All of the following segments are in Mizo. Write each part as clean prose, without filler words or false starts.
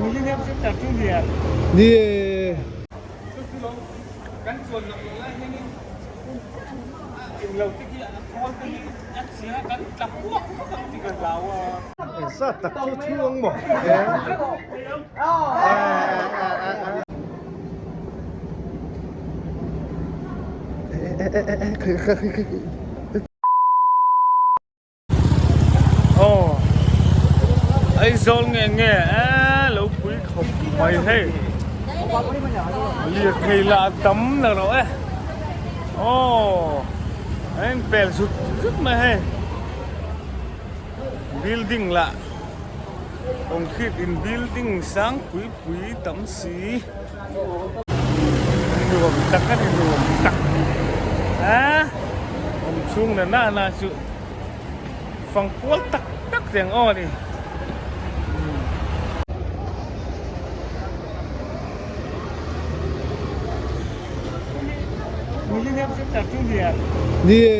Millennium Center chu nia. Ni e. Chu chu lo kan chuan loh loh lai hianin englo te khi a khawl te hi a chhia a kan tla puak vak ang tih ka hlau a. Engzat tak chu thu ang maw? Aw Aizawl nge nge e lo pui khawp mai hei lirthei lah a tam na rawh e aw a inpel zut zut mai hei building lah concrete in building sang pui pui tam si. Nuam tak a ni nuam tak a awm chhung na na na chu fang kual tak tak reng aw a ni. Millennium Center chu nia. Ni e.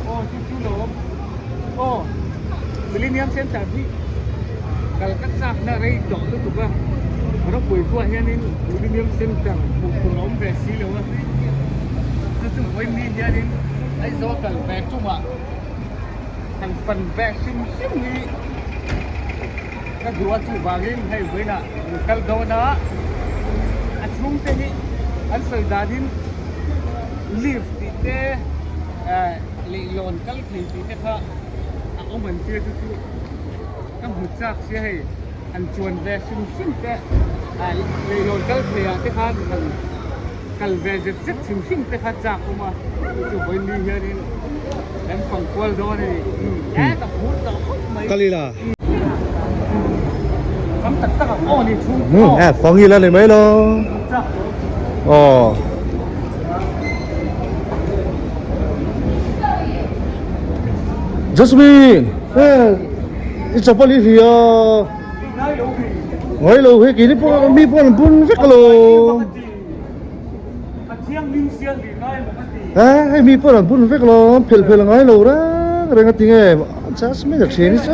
Aw chu chu lo awm aw Millennium Center hi kal ka chak na rei tawh lutuk a ropui khuaah hianin Millennium Center hmuh tur a awm ve si lo a chu chu vawiin hianin Aizawl kal ve tumah han fan ve hrim hrim hi ka duh a chuvangin hei vawiinah an kal dawn a a chhungte hi an sawi danin lift tih te leihlawn kal thei tih te kha a awm an tir chu chu ka hmu chak sia hei an chuan ve hrim hrim te leihlawn kal thei ah te khan han kal ve zet zet hrim hrim te kha chak awm a chu vawiin ni hianin kan fang kual dawn a ni e ka phur tawh khawp mai. Kal ila. Tam tak tak ang aw ni chhung aw. Fang ila ni mai lo. Aw. Jasmine, eh, i chapal i hria. Ngai lo he kini pawh mi pawh an bun vek lo. Eh, hei mi pawh an bun vek lo, an phelh phelh ngai lo reng reng a ti nge. Jasmine a thian hi chu.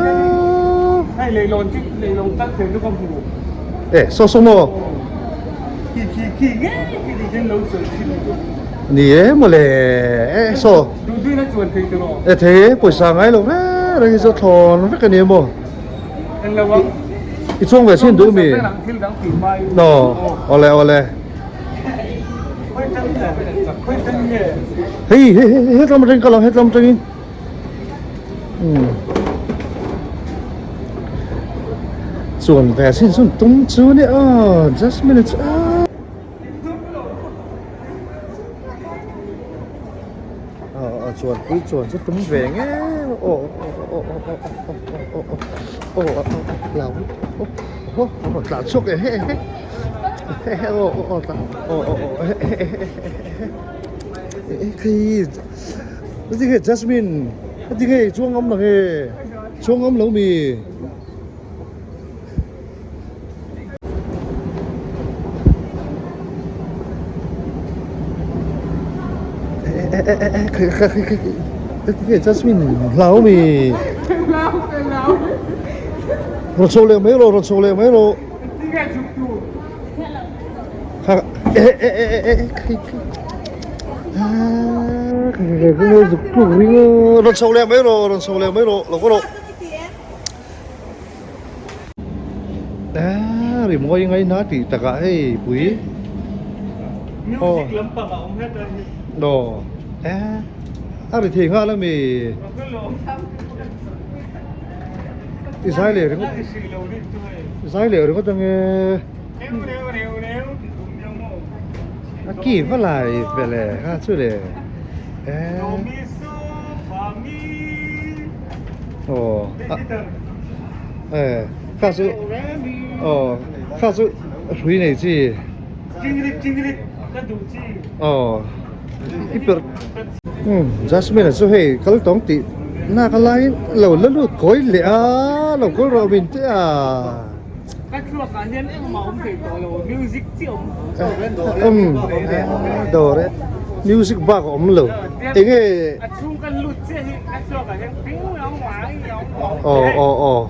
Hei leilawn chu leilawn kal thei chu ka hmu. Eh, saw saw maw? Khi khi khi ngei khi ti hian lo sawi thin chu. Ni e mawle, eh saw. Duh duhin a chuan thei tiraw? Eh thei e, pawisa ngai lo reng reng hi chu thlawn vek a ni maw? En lo ang. I chuang ve chin duh mi? Thil dang tih hma in. No, awle awle. Hei hei hei hetlam atangin kal ang hetlam atangin. Chuan ve sin sun tum chu ni a just minute chu a a chuan pui chuan chu tum ve nge aw aw aw aw aw aw aw aw aw aw aw aw tla chhuak e he he he he aw aw aw tla aw aw aw he he he he he khi Tinge Jasmine tinge i chuang awm lo nge chuang awm lo mi. Tinge Jasmine hlau mi. Rawn chho leh mai rawh rawn chho leh mai rawh. Rawn chho leh mai rawh rawn chho leh mai rawh lo rawh a ri mawi ngai na tih takah hei pui music lampang a awm het a hi aw a ri thei nghal ami i zai leh ringawt zai leh ringawt ange. A ki va lai ve le ha chu le eh aw eh kha chu aw kha chu hrui nei chi aw i perh umm Jasmine a chu hei kal tawng tih nak a laiin lo la lut kawi leh a lo kawl rawh min teh a. Ka thluak ah hian engmah awm thei tawh lo music chiah awm. Umm dawr e. Music bak a awm lo enge aw aw aw aw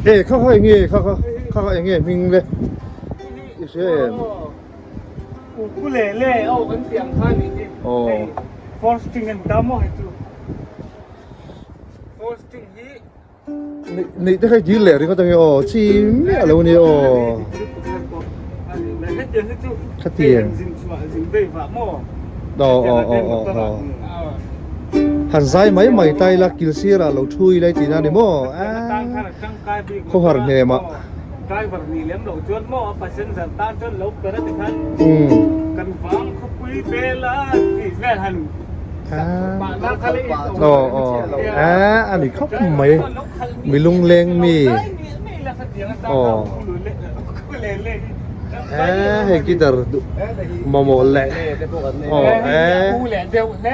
e kha kha enge kha kha kha kha enge hming le i hria em aw. Neih te kha i dil leh ringawt ange aw chi miah lo ania aw. Khatiang. Aw aw aw aw aw. Han zai mai mai ta ila kil sirah lo thu ila i tihna a ni maw? Khawhar hnemah. Umm. Aw aw eh a ni khawp mai mi lungleng mi aw eh hei guitar mamawh leh aw eh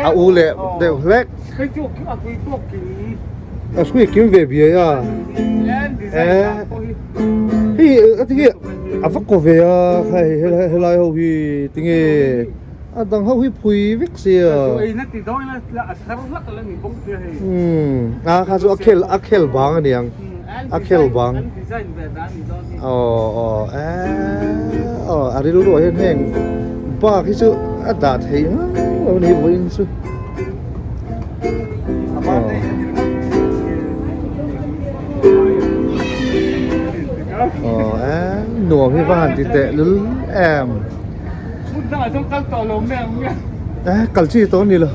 a u leh deuh hlek a hrui kim ve biai a eh hei a tinge a va kaw ve a hei helai ho hi tinge. A dang ho hi phui vek sia. Umm a kha chu a khel a khel bang a niang a khel bang aw aw eh aw a rilru ah hian heng bak hi chu a dah theih ngang lo a ni vawiin chu aw. Aw eh nuam hi va han ti teh lul em. Eh kal chi tawh a ni lo.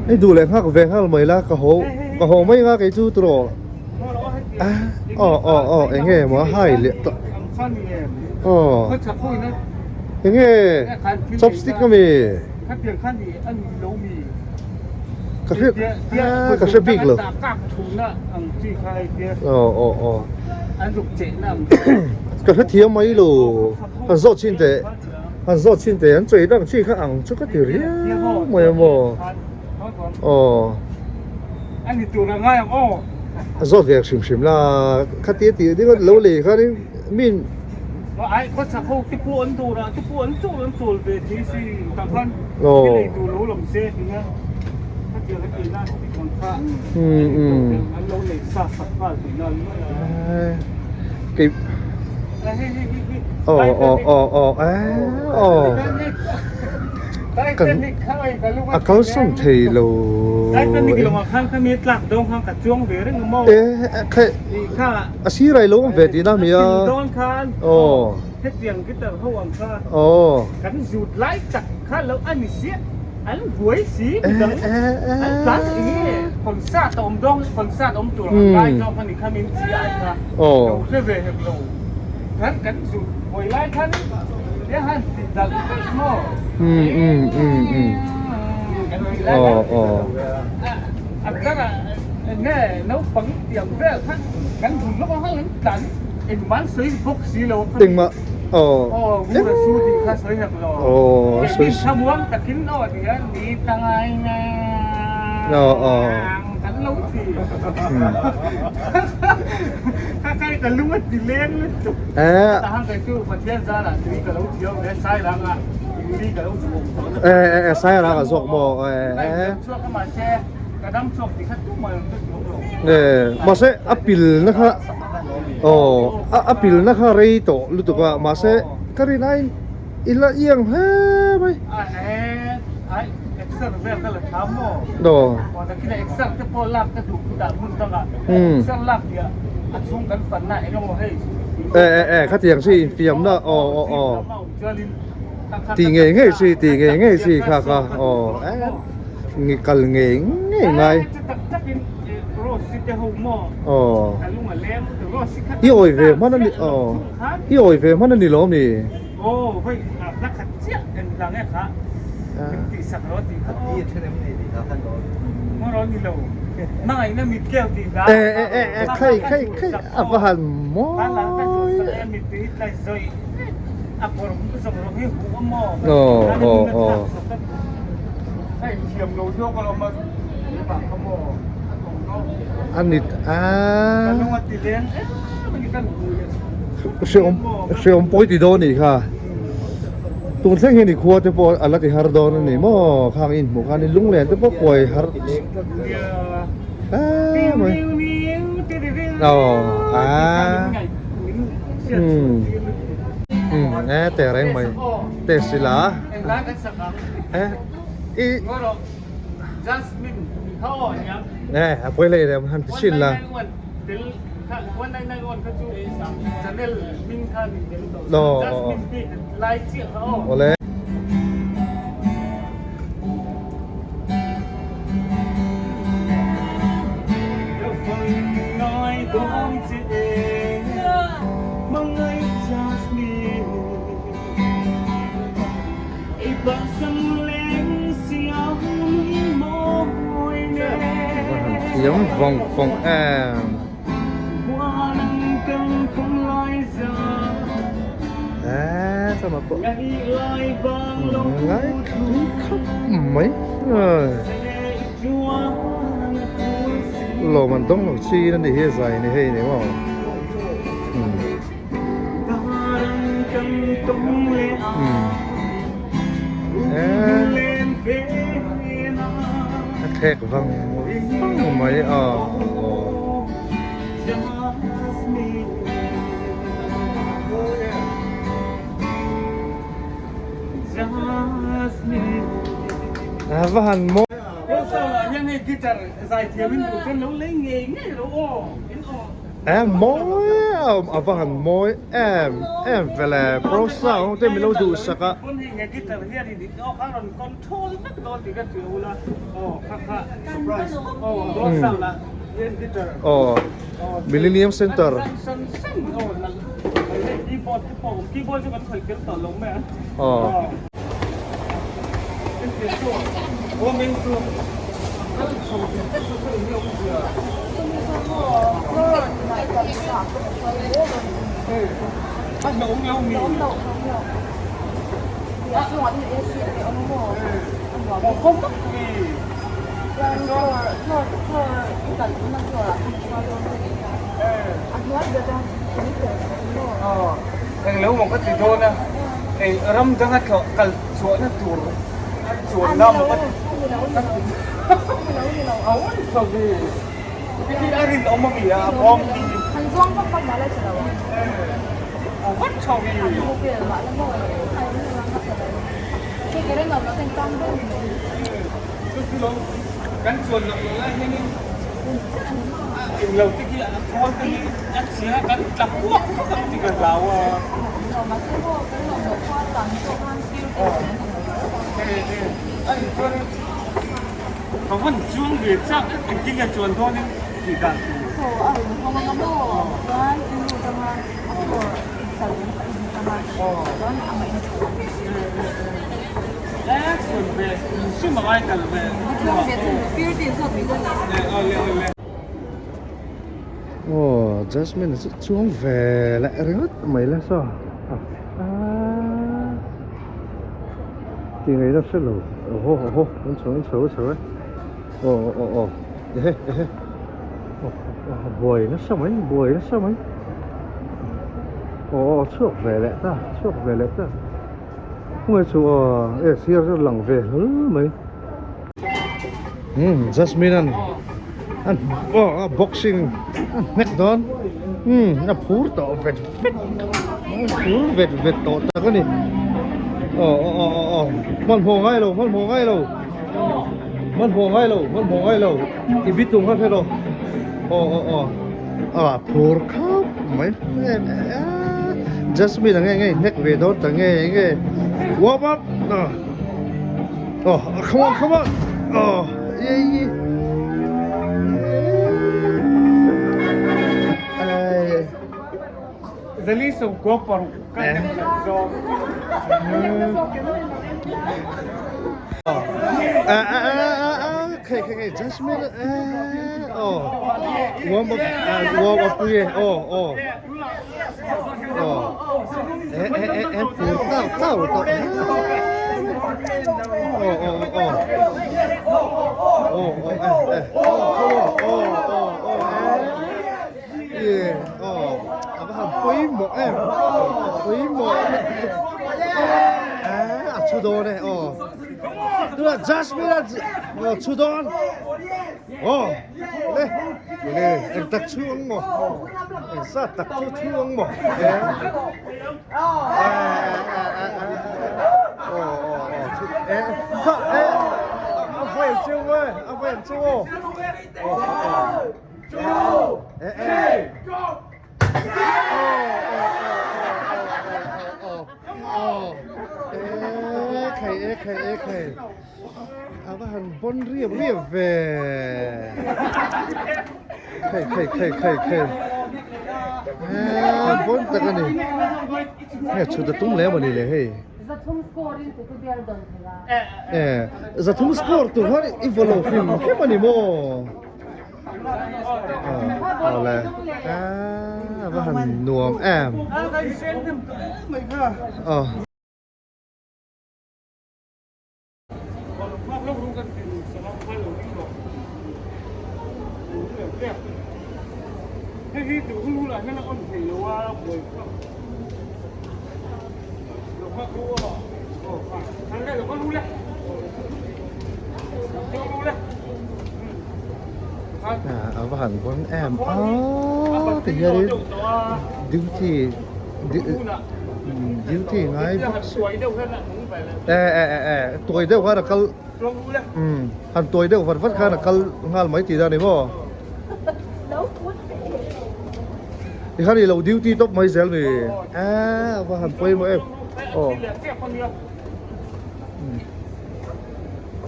Hei duh leh nghak ve nghal mai la ka haw ka haw mai anga kei chu turaw. Ah aw aw aw eng nge maw a hai leh tawh. Aw eng nge chopstick a mi. Ka hre ah ka hre bik lo. Aw aw aw ka hre thiam mai lo. Han zawt chhin teh han zawt chhin teh an chei dang chi kha ang chu ka ti riau mai a maw aw a zawt ve hrim hrim la khati a tih ding lo lei khanin min aw um um kei. Aw aw aw aw eh aw kan a kalsawn thei lo eh khaih a sirai lo awm ve tihna a mi a aw aw eh eh eh aw. Um um um um aw aw. Engmah aw aw sawi aw aw. Eh eh eh eh Sairang a zawk maw eh eh eh mahse a pil na kha aw a pil na kha rei tawh lutuk a mahse ka rin aiin I la iang hle mai. Aw. Umm. Eh eh eh khatiang chi infiamna aw aw aw. Tih ngei ngei chi tih ngei ngei chi kha kha aw eh nge kal ngei ngei ngai. Aw. I awi ve hman a ni aw i awi ve hman a ni lo mi? Aw vawi hla khat chiah eng hla nge kha min tih sak lo a tih kha aw. Maw rawn ni lo hmangaihna mit keu tih hla Eh eh eh eh khai khai khai a va han mawi aw aw aw. A ni a hreawm hreawm pawi ti dawn anih kha tun thleng hian i khua te pawh a la ti har dawn a ni maw khang in hmuh khan in lunglen te pawh kuai har hle mai aw a umm umm e tehreng mai test ila e i. Nge a pawi leh em han ti chhin la. Awle. Thiam vawng vawng em. Eee chama pawh ngai khawp mai lawm an dawng lo chin a ni hi zai ni hei ni maw. A thlek vang vang mai a aw a va han mawi. Em mawi em a va han mawi em em ve le pro sound te min lo duhsak a. Aw Millennium Center aw. Chuahna tur a chuan na maw ka ti a awm tho hi hei a rinawm a mi a bawm hi Han zuang vak vak mah la che lo a a vat tho hi chu chu lo kan chuan loh loh lai hian in a englo te khi a khawl te hi a chhia kan tla puak vak ang tih ka hlau a. Ka van chuang ve chak engtin nge chuan dawn in tih dan tur. Chuan ve hrim a ngai kal ve. Aw Jasmine chu chuang ve leh ringawt mai la saw. Aaa tih ngaihna hre lo awhaw awhaw an chho an chho a chho e aw aw aw ehe ehe aw aw buai nasa mai buai nasa mai aw aw chhuak ve leh ta chhuak ve leh ta khawnge chu aw e sir chu lang ve hlul mai umm Jasmine an an aw boxing a hnek dawn umm a phur tawh vet vet a phur vet vet tawh tak a ni aw aw aw aw aw hmanhmawh ngai lo hmanhmawh ngai lo hmanhmawh ngai lo hmanhmawh ngai lo i bi tum kha hre rawh aw aw aw a phur khawp mai Jasmine a nge nge hnek ve dawn ta nge nge warm up Oh, come on, come on. Oh, yeah, yeah. Zali so ko paru ka zo. Ah, ah, ah, ah, ah, okay, okay, okay. Just a minute. Ah, oh. Warm up, warm up yeah. Oh, oh. Oh. Eh, eh, eh, eh, pur tau, tau, tau. Oh, oh, oh. Oh, oh, eh, eh. Oh, come on. Oh, oh. Tuna Jasmine a chhu dawn. Aw le le eng tak chhu ang maw? Eng zat tak chu chhu ang maw? A vawi chu e, a vawi chu aw. E khai e khai e khai a va han bon riap riap ve khai khai khai khai khai e bon tak ani he chhut a tum lem ani le hei e zathum score tur hian i vaw lo hrim hrim ani maw. Awle a va han nuam em aw. A va han vawn em a ti hianin duty duty ngai bawk si e e e e tuai deuh khan a kal umm han tuai deuh vat vat khan a kal nghal mai tih dan a ni maw tikhan i lo duty tawp mai zel mi e a va han pawimawh em aw.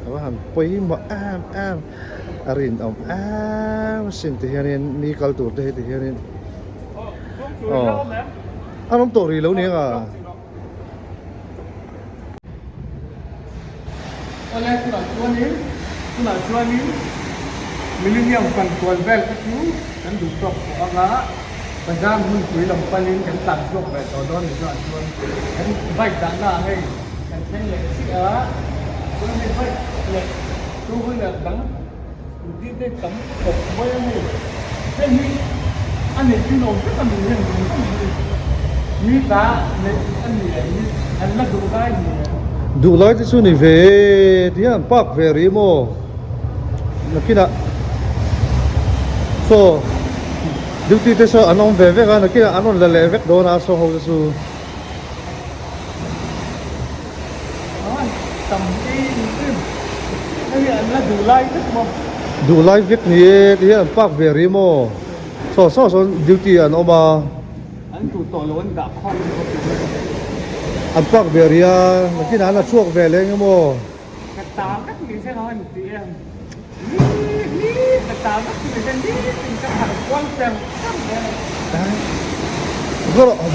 A va han pawimawh em em a rinawm em asin ti hianin mi kal tur te hi ti hianin aw an awm tawh rih lo ni ang a. Awle tunah chuanin tunah chuanin Millennium kan kual vel kha chu kan duh tawk tawh ang a bazar hmunpui lam panin kan tlan chhuak ve tawh dawn ni chuan chuan kan bike dahna ah hei Kan thleng leh chiah a, chuan hei bike leh two wheeler dang scooty te tam khawp mai a hei. Hei hi a neih chu nuam vek a ni hian duh vek a ni. Mi ta neih a ni em hi an la duh lai ni em. Duh lai te chu ni ve e ti hian an park ve rih maw nakinah saw duty te saw an awm ve vek a nakinah an rawn la leh vek dawn a saw ho te chu. Duh lai vek ni e ti hian an park ve rih maw saw saw sawn duty an awm a an park ve rih a nakinah an la chhuak ve leh eng emaw.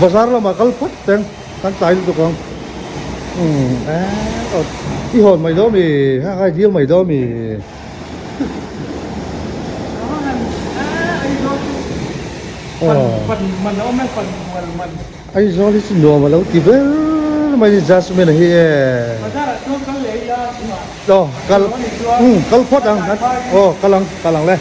Bazar lamah kal phawt teng kan tlai lutuk ang i hawn mai dawn mi ha ha i dil mai dawn mi. Aizawl hi chu nuam a lo ti ber mai ni Jasmine hi e. Aw kal kal phawt ang aw kal ang kal ang le.